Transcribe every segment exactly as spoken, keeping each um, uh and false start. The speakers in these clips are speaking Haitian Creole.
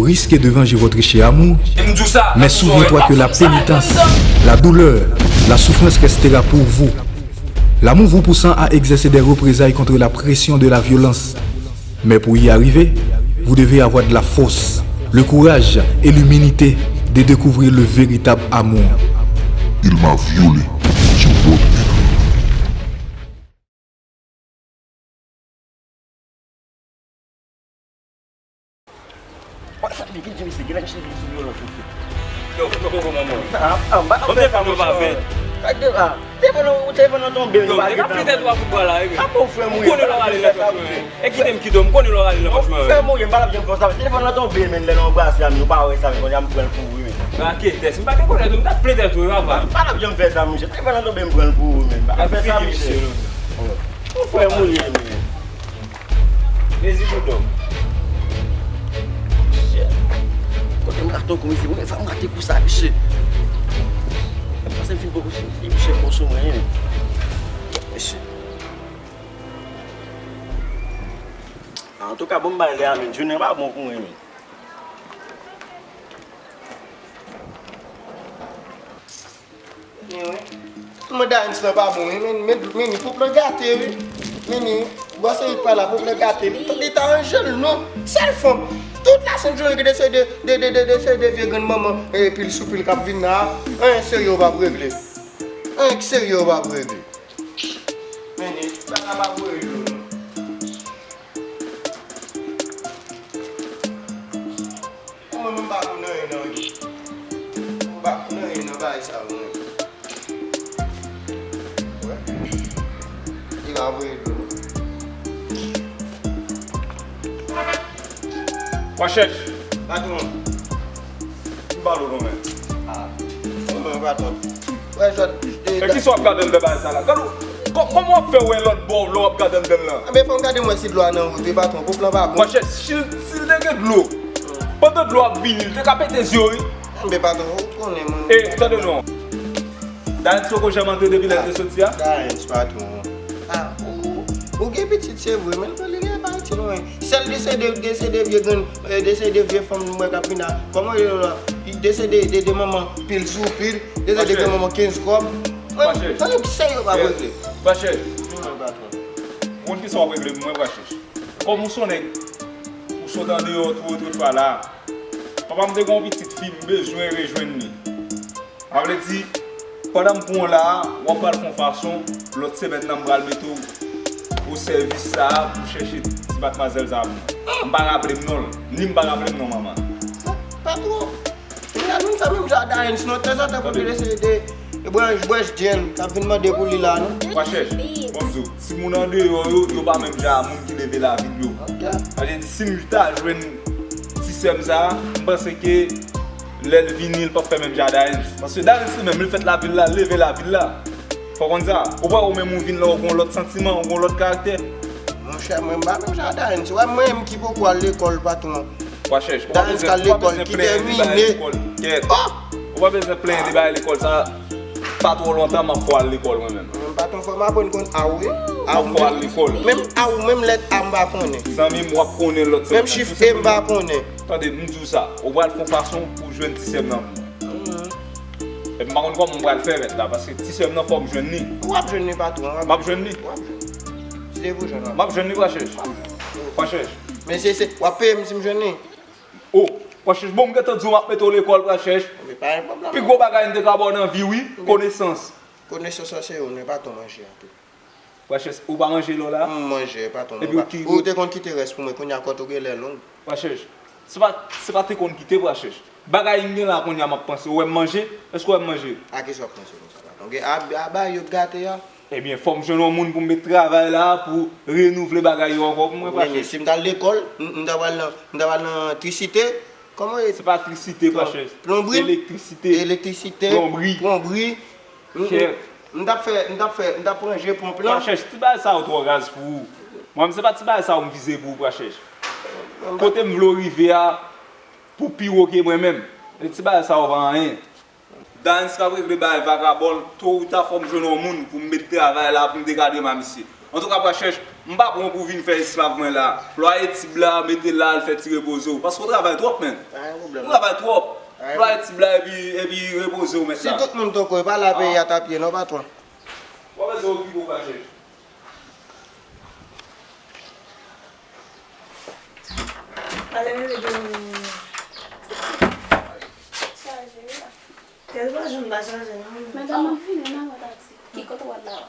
Risque de venger votre cher amour, mais souviens-toi que la pénitence, la douleur, la souffrance restera pour vous. L'amour vous poussant à exercer des représailles contre la pression de la violence. Mais pour y arriver, vous devez avoir de la force, le courage et l'humilité de découvrir le véritable amour. Il m'a violée sur votre écran. Sa ki di misye, gen nèg cheri sou vyolans misye. Yo, yo, yo, yo, manman. Ah, ah, m pa nan fè sa, monchè. Sa k te la? Telefòn nan, telefòn nan tonbe, yo, pa gen. Yo, petèt w ap pran la, wi. Ah, bon, frè m, wi. M konnen lè w rale nan pòch mwen. E kite m kite w, m konnen lè w rale nan pòch mwen. Frè m, wi, m pa t ap janm fè sa. Telefòn nan tonbe, men lè nan anbrase a, men yo pa wè sa, men kounye a m pran l pou wi, men. Raketès, m pa te konnen tou, m t ap plede tou, papa. M pa t ap janm fè sa, monchè. Telefòn nan tonbe, m pran l pou wi, men. M pa t ap fè sa, monchè. Bon, frè m, wi, men. Mezi boudon. Shit. Kote m rate kou, mesye? Premye fwa m rate kou sa, mesye. Mwen panse m fin poko fini, mesye, bon sou mwen, mesye. Antouka, bon, m bay lè a, men jounen pa bon pou mwen, men. Men wi. Mwen Dayens lan pa bon wi, men, men, men ni pwòp lan gate wi. Men ni, bò se li pa la, pwòp lan gate. Li, li ta ranje l non. Sèl fanm. Tout la sent jounen ki de se de, de, de, de, de se de vye grann manman, e, pil sou pil k ap vin la. Anyen serye yo p ap regle. Anyen k serye yo p ap regle. Men ni, bagay pa voye dlo non. Mwen menm m pa konn anyen nan li. M pa konn anyen nan bagay sa yo, mwen. Wè. Li pa voye dlo. Wa chèch. Patwon. M pale w non, men. Ah. Mwen menm, patwon. Wè, jòt. E kisa w ap gade anndan bagay sa la? Gade w, kò-, kòman w ap fè wè lòt bò lè w ap gade anndan l lan? Enben, fò m gade m wè si dlo a nan wout wi, patwon. Pwòp lan pa bon. Monchè, si l, si l te gen dlo, pandan dlo ap vini, li te ka pete zye w wi. Enben, patwon, ou konnen mwen. E, tande non. Dayens poko janm antre depi lè l te soti a? Dayens, patwon. Ah, ou, ou, ou gen pitit, se vre, men li gen pa itil mwen. Sèl de se de, de se de vye grann, eh, de se de vye fanm mwen k ap vin la. Kòman yo la? De se de, de, de manman pil sou pil, de se de grann manman kenz kòb. Mwen, mwen, ki serye pa vre. Monchè, ou konn kisa w regle pou mwen, Brachèch? Kòm ou se yon nèg, ou sot andeyò tou otrefwa la. Papa m te gen yon pitit fi, m bezwen rejwenn li. Sa vle di, pandan m pran w la a, w ap pral fè yon fason, lòt semèn nan m pral mete w o sèvis sa a pou chèche ti matmwazèl sa a pou mwen. M pa raple m non l, ni m pa raple m non manman l. Patwon, nou fè menm jan a Dayens non, tanzantan pou l eseye de, de branch, branch djèl, k ap vin mande pou li la non. Brachèch, bon m di w, timoun andeyò yo, yo pa menm jan a moun ki leve lavil yo. Sa vle di, si m ta jwenn ti sè m sa a, m panse ke lè l vini, l p ap fè menm jan a Dayens. Paske Dayens li menm, li fèt lavil la, l leve lavil la. Fò w konn sa. Ou pa wè ou menm ou vin la, ou gen yon lòt santiman, ou gen yon lòt karaktè. Monchè, mwen m pa menm jan a Dayens. Ou wè mwen menm ki poko al lekòl, patwon. Brachèch, ou pa bezwen, ou pa bezwen plenyen de bagay lekòl. Kèt. Ou pa bezwen plenyen de bagay lekòl. Sa pa twò lontan, m ap fè w al lekòl mwen menm. Mwen patwon, fò m aprann konn a w wi. A w menm. M ap fè w al lekòl. Menm a w menm, lèt a m pa konnen. Zanmi m, w ap konnen lòt semèn nan. Menm chif e m pa konnen. Tande, m di w sa, ou pral fè yon fason pou w jwenn ti sè m nan pou mwen. Epi m pa konn kòman m pral fè mèt la, paske ti sè m nan fò m jwenn li. W ap jwenn li patwon, w ap jwenn li. M ap jwenn li. W ap jwenn li. Si se pou jwenn, w ap jwenn li. M ap jwenn li, Brachèch. Brachèch. Men se, se, w ap peye m si m jwenn li? O, Brachèch, bon, m gentan di w m ap mete w lekòl, Brachèch. Men pa gen pwoblèm. Pi gwo bagay m te ka ba w nan vi, wi, konesans. Konesans lan se ou, men pa ton manje a tou. Brachèch, ou pa manje lè w la? M manje, patwon. Epi ou ki... Ou te konn kite rès pou mwen, kounye a kòt ou genlè long. Brachèch, se pa, se pa te konn kite, Brachèch. Bagay m gen la kounye a m ap panse. Ou wè m manje? Èske w wè m manje? A kisa w ap panse konsa, patwon? Gen a, a bagay yo t gate a? Ebyen, fò m jwenn yon moun pou m met travay la, pou renouvle bagay yo ankò pou mwen, Brachèch. Men si m t al lekòl, m, m ta pral nan, m ta pral nan elektrisite. Kòman e? Se pa elektrisite, Brachèch. Plonbri? Elektrisite. Elektrisite. Plonbri. Plonbri. M, m, m t ap fè, m t ap fè, m t ap ranje ponp lan. Brachèch, ti bagay sa yo twò raz pou ou. Mwen, se pa ti bagay sa yo m vize pou ou, Brachèch. Kote m vle w rive a, pou pi wo ke mwen menm. E ti bagay sa yo pa anyen. Dayens k ap regle bagay vagabon, to ou ta fò m jwenn yon moun pou m met travay la, pou m dekadre ma misye. Antouka, pa chèch, m pa pran w pou vin fè esklav mwen la. Plwaye tib la, mete l la, al fè ti repoze w. Paske w travay twòp, menn. Pa gen pwoblèm. Ou travay twòp. Pa gen pwoblèm. Plwaye tib la, epi, epi repoze w, mèt la. Si tout moun te kwè, pa la peyi a t ap ye, non, patwon. W ap bezwen okipe w, pa chèch. Ale, bebe, dòmi. Chaje, wi. Tèl pa janm pa chaje, non. Madanm, m ap vini, m ap wè Tati. Ki kote w al la?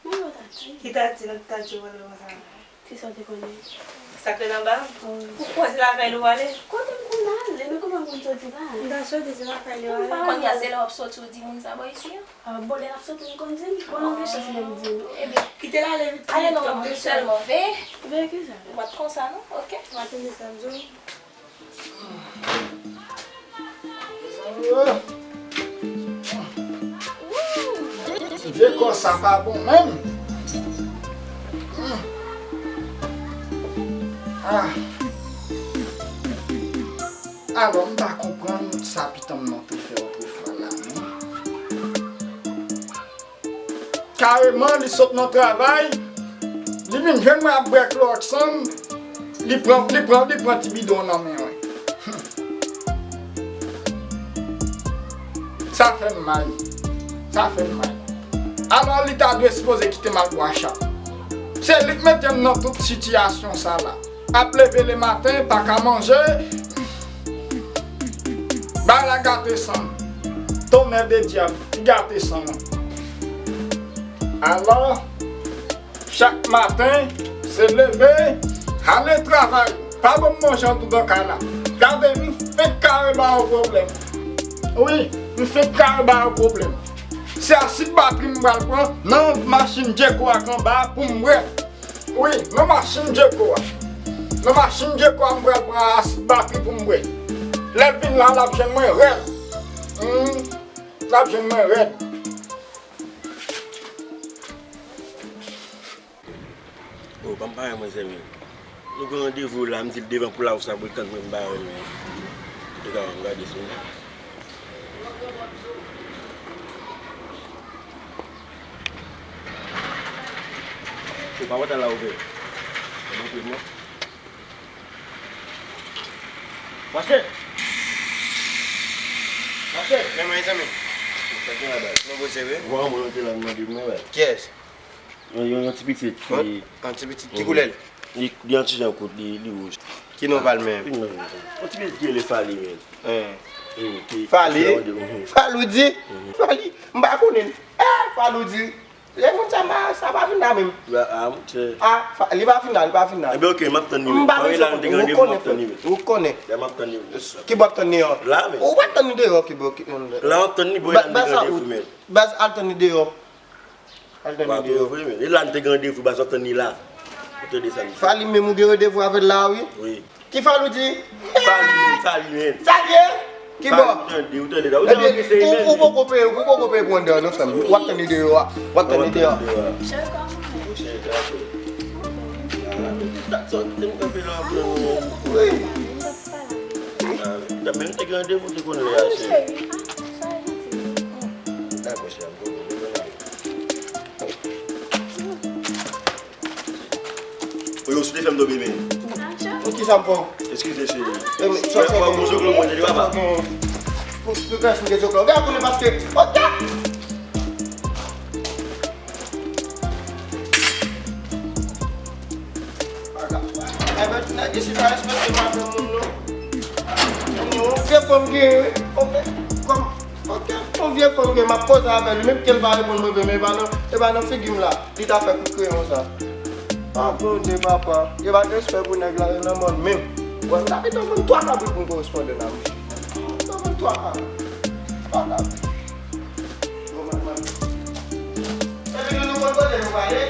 M ap wè Tati. Ki Tati, nan ki Tati w al wè konsa? Kisa w te konnen? Sa k ret anba? Wi. Ou kwè se lakay li w ale? Kote m konn ale? Men kòman m konn soti la? M ta swete se lakay li w ale. Kounye a se lè w ap soti w di moun sa bò isi a? Ah, bon, lè n ap soti, nou konn di l. Bon, nou gen chans menm di l. Ebyen, kite l ale vit. Ale non, manman, sèlman veye. Veye kisa? Ou pa t konsa, non? Oke. W a tande sa m di w. Mezanmi, oh. Vye kò sa pa bon menm. Ah. Alò, m pa konprann sa pitit mwen te fè otrefwa la, non. Kareman, li sot nan travay, li vin jwenn mwen ap bwè klòwòks an, li pran, li pran, li pran ti bidon nan men mwen. Sa fè m mal. Sa fè m mal. Alò, li ta dwe sipoze kite m al bwè chat. Se li k mete m nan tout sitiyasyon sa la. Ap leve lematen, pa ka manje. Bagay la gate san m. Tonnè de dyab, li gate san mwen. Alò, chak maten, se leve, ale travay. Pa ban m manje anndan kay la. Gade, m fenk kare ba yo pwoblèm. Wi, m fenk kare ba yo pwoblèm. Se asid batri m pral pran nan machin Djeko a k anba pou m bwè. Wi, nan machin Djeko a. Nan machin Djeko a, m pral pran asid batri pou m bwè. Lè l vin la, l ap jwenn mwen rèd. Hmm, l ap jwenn mwen rèd. Oh, pa m pa renmen mwen sèvi. Nou gen randevou la, m di l devan pou l ap sa pou l tann mwen, m pa renmen. Antouka, m gade sou. Ou pa wè ta la ouvè. Mwen antre, non. Mache! Mache! Men, men, mezanmi. Sa gen la, baz? Nou poze, wi. Ou pa wè mwen te la, m mande mwen, baz. Kiyès? Yon, yon, yon ti pitit ki... Yon, yon ti pitit. Ki koulè l? Li, li yon ti jan kout, li, li wouj. Ki non pa l menm? Ki non, yon ti pitit ki rele Fali, men. Hein. Fali? Fali? Faloudi? Fali? M pa konnen. Eh, Faloudi. Lè moun sa, sa pa vin la menm. Ah, monchè. Ah, li pa vin la, li pa vin la. Ebyen, oke, m ap tann li. M pa bezwen konnen. Ou konnen. Ou konnen. Ya, m ap tann li. Ki bò w ap tann li an? La, men. Ou pa tann li deyò, ki bò, ki... La, m ap tann li, bò, la, m te gen randevou, men. Baz, al tann li deyò. Al tann li deyò. Vre, men. E la, m te gen randevou, baz, w ap tann li la. Ou tande sa, m di. Fali menm ou gen randevou avè l la, wi. Wi. Ki Faloudi? Fali, Fali, men. Sa l ye? Ki bò? Fali, ou tande, ou tande la. Ou tande, ou poko peye, ou poko peye pou antre an, non, frè m. W ap tann li deyò a. W ap tann li deyò a. Wi. Men m te gen randevou, te konn lè a, cheri. Dakò, cheri, m konprann. Oye, ou sou te fè m tonbe, men. Pou kisa m fè w? Eskize, cheri. Mwen, mwen, mwen, zoklo mwen, tande, papa. Pou, pou kisa m te zoklo? Gade, konnen paske, oke! Ebyen, nèg isi pa respekte madanm moun, non. Yon vye fanm gen, wi. Oke, kòm Ok, yon vye fanm gen, m ap koze avè li, menm ke l pa reponn mwen vre, men e pa nan, e pa nan figi m la, li ta fè kout kreyon sa. Ah, Bondye, papa, yo pa gen respè pou nèg la, yo nan mòn menm. Wè, m ta gentan vann twa kabrit pou m korespondan a misye. M ta vann twa kabrit. Twa kabrit. Bon, man, man. Epi nou, nou konn kote nou prale?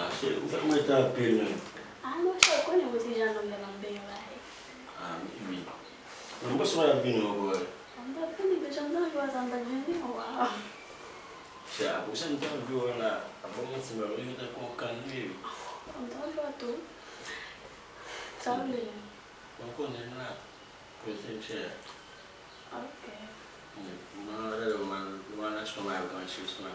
Ah, cheri, ou fè m rete anpil, menm. Ah, monchè, ou konnen, Mwen panse w ap vini ankò, wi. M t ap vini, deja m t anvi wè sa, m t ap vini, waw. Se apre sa m t anvi wè la. Ap ban m manti, m pa vle tankou yon kann, baby. M t anvi wè tou. Sa w vle? Mwen konnen m la. Prese m chè. Ok. Mwen gade w mal, w mal achte yon bagay pou antre sou mwen.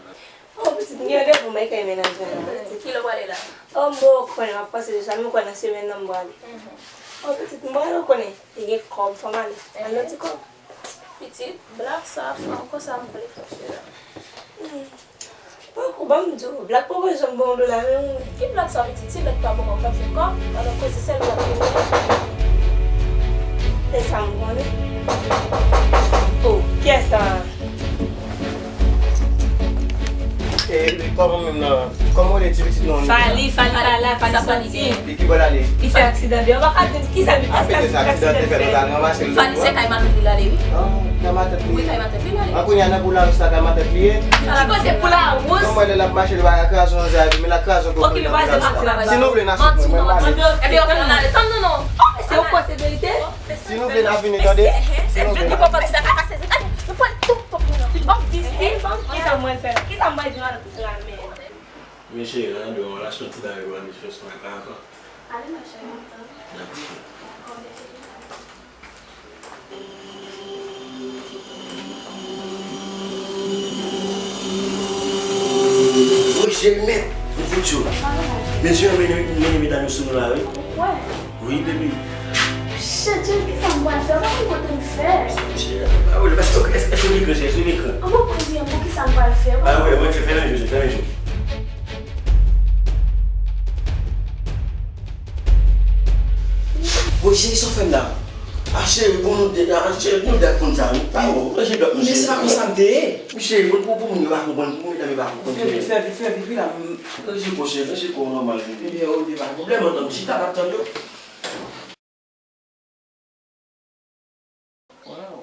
Oh, pitit, m gen randevou mwen kay menaj mwen la. Kilè w prale la? Oh, m poko konnen, m ap panse de sa, m kwè nan semèn nan m prale. Oh, pitit, m prale, w konnen, li gen kòb, fò m ale. Al nan ti kòb. Pitit, blak sa, fè m konsa m vle fè chè la. Poko, ban m di w, blak poko janm bon dola, men ou. Ki blak sa, pitit? Si blak pa bon, w ap fè kòb, pandan koze sèl blak ki gen. E sa m konnen. Oh, kiyès sa? E, e, kòman menm nan? Kòman w rele ti pitit non? Fali, Fali pa la, Fali soti. Li ki bò l ale? Li fè aksidan deyò, w pa ka di ki sa li fè. Apre de sa, aksidan te fè, nou t al ranmase l. Fali se kay matant li l ale, wi. Ah, kay matant li ye. Wi, kay matant li l ale. An kounye a nan pou larous la, kay matant li ye. Ki kote pou larous? Kòman lè l ap mache, li pa ka kraze yon zay, men l ap kraze yon kokoy nan pou larous la. Si nou vle, n a sot mwen, mwen m ale. Ebyen, ok, n ale. Tann nou, non. Oh, mesye, ou kwè se verite? Si nou vle, n a vini, tande. Si nou vle, n a vini. Bon, isi, bon, kisa mwen fè? Kisa mwen di nan tout la, men. Mesye, nan de an, lach yon ti bagay pou anvi fè sou mwen pa avan. Ale, ma chère, m ap tann. Dakò. Wi, cheri, men, nou fout yo. Mesye, mennen, mennen medam yo sou nou la, wi. Ou kwè? Wi, baby. Shit, Jerry, kisa m pral fè? Mwen pa konn kote m fè. Mesye, pa wè, èske, èske, èske w gen kran, cheri? Èske w gen kran? An bon, pou di an, pou kisa m pral fè? Pa wè, mwen fè, fèmen je, fèmen je. Bon, cheri, sa w fè m la? Ah, cheri, pou nou de, ah, cheri, nou dat konn sa, wi. Pa wè, w ranje dòt nou, cheri. Men se pa konsa m te ye. Cheri, pou, pou, pou moun yo pa konprann, pou medam yo pa konprann, cheri. Fè vit, fè vit, fè vit, wi, la. Ranje kò, cheri, ranje kò w nòmal, baby. Ebyen, ok, pa gen pwoblèm, antann, chita, n ap tann yo. Waw.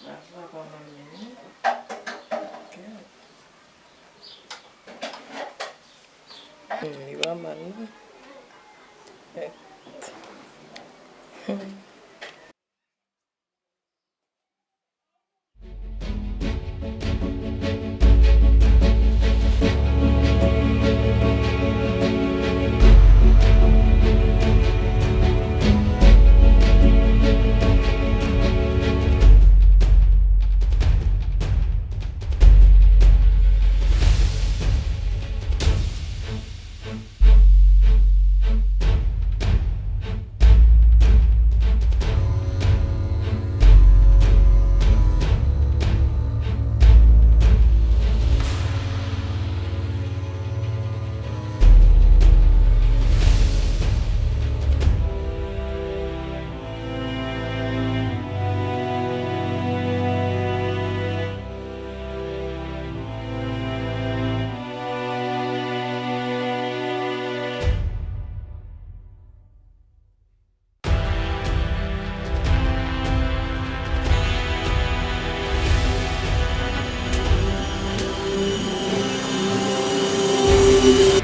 Sa pa mal menm non. Hmm, li pa mal non. Hmm.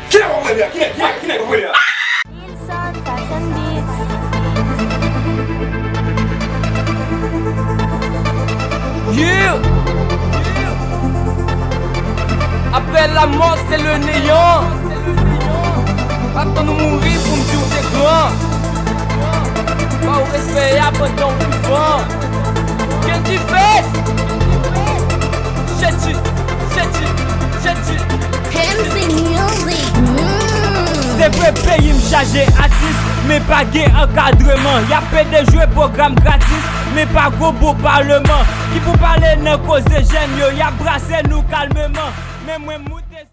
Kilè w ap wè li a? Kilè, kilè, kilè w ap wè li a? Wilson Fashion Beats. Yeah! Après la mort, c'est le néant. Atann ou mouri pou m di w te gran. Ba w respè a pandan w vivan. Kendy Face! Shady, shady, shady. Kendy Music. Mm. Se vre peyi m chaje atis, men pa gen ankadreman. Y ap pede jwe pwogram gratis, men pa gwo bon paleman. Ki pou pale nan koze jèn yo, y ap brase nou kalmeman. Men mwen moun